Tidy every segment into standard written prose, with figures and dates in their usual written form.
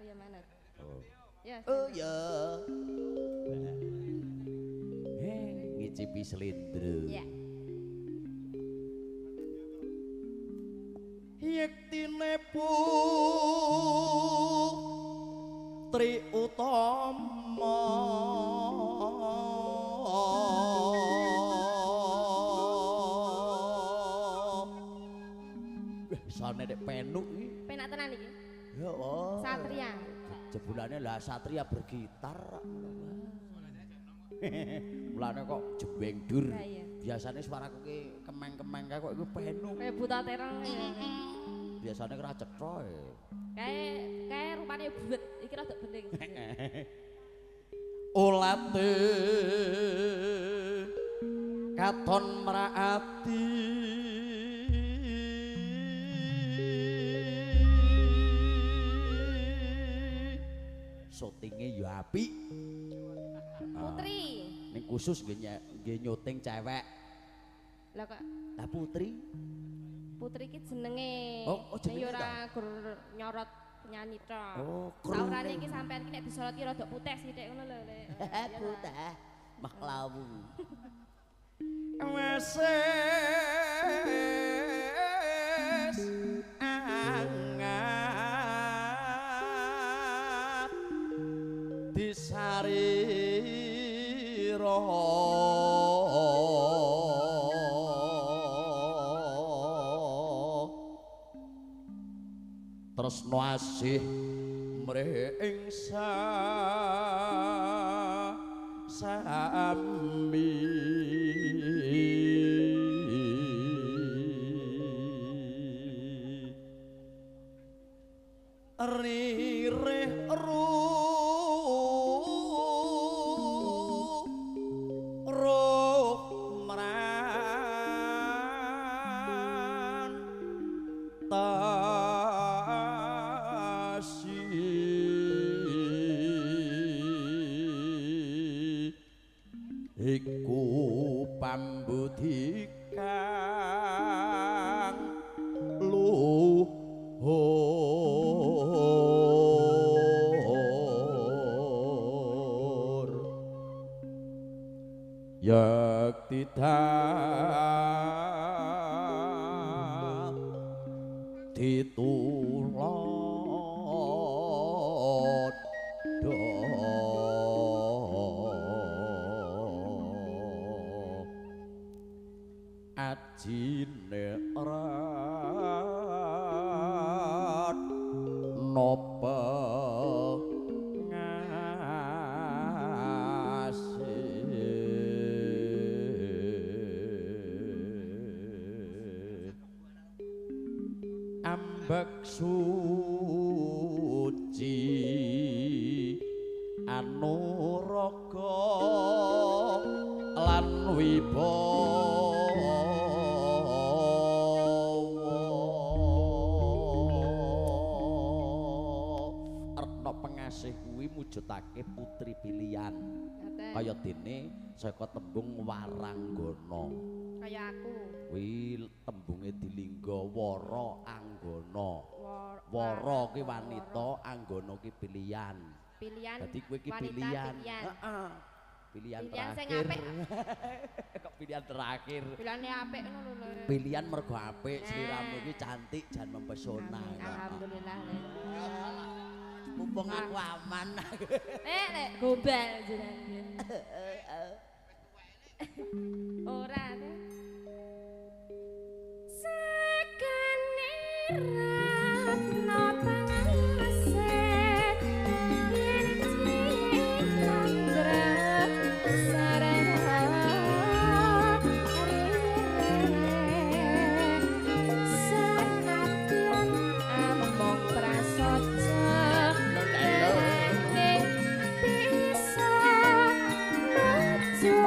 Ya manut. Oh. Ya. Oh ya. Heh, ngicipi slendro. Ya. Yektine putri utama. Wah, sane nek penuk iki. Penak tenan iki. Ya Allah. Satria. Jebulane lah satria bergitar. Mulane kok jembeng dur. Biasane suaraku ki kemeng-kemeng kae kok iku penuk. Kayak buta terong. Biasane ora cetha e. Kae kae rupane buet, iki rada bening. Olate katon mraati. Syutinge ya apik. Putri. Ning khusus nggih nyuting cewek. Lah kok lah Putri. Putri iki jenenge. Oh, jenenge ya ora gur nyorot penyanyi tok. Oh, saurane iki sampean iki nek disorot ki rada putih sithik ngono lho, Lek. Putih. Maklawu. Wes angat disarira tresno asih mring sami ririh roh mran tasi iku pambudi kang luhur yakti ditulad ajine ratna pengasih ambek suci anuraga lan wibawa. Retna pengasih kuwi mujudake putri pilihan. Kaya dene saka tembung waranggana. Kaya aku. Kuwi tembunge dilingga wara anggana. Wara ki wanita, anggana ki pilihan. Pilihan. Dadi kowe ki pilihan. Heeh. Pilihan terakhir. Kok pilihan terakhir? Pilihane apik ngono lho. Pilihan mergo apik, sliramu ki cantik jan mempesona. Alhamdulillah. Mumpung aku aman. Lek gombal jenengan. Ora ta. Sekane ratna pangasih yen citra sarana sanadyan among prasaja nanging bisa maju.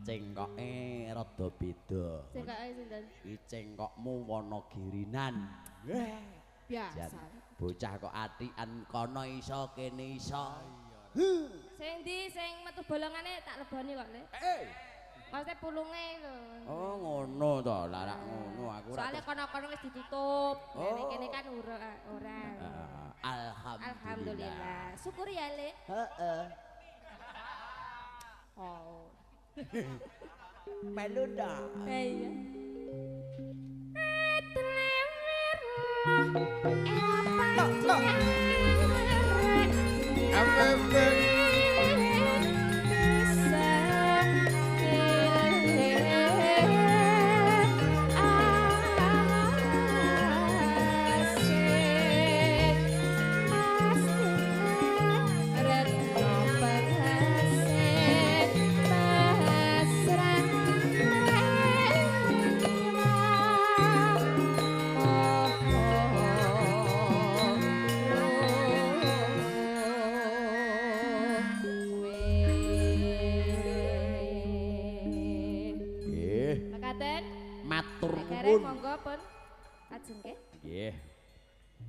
Cengkoke rada beda. Cengkoke sinten? Iki cengkokmu Wonogirinan. Biasa. Bocah kok atikan kono iso kene iso. Sing ndi sing metu bolongane tak leboni kok, Le. Maksudnya pulunge lho. Oh, ngono to. Lah rak ngono aku ora. Soale kono-kono wis ditutup. Nek kene kan ora. Alhamdulillah. Alhamdulillah. Syukur ya, Le. Heeh. Oh. Melu ta? Iya. Monggo pun ajeng nggih. Nggih.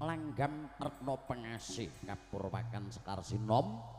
Langgam Retno Pengasih kapurwakan Sekar Sinom.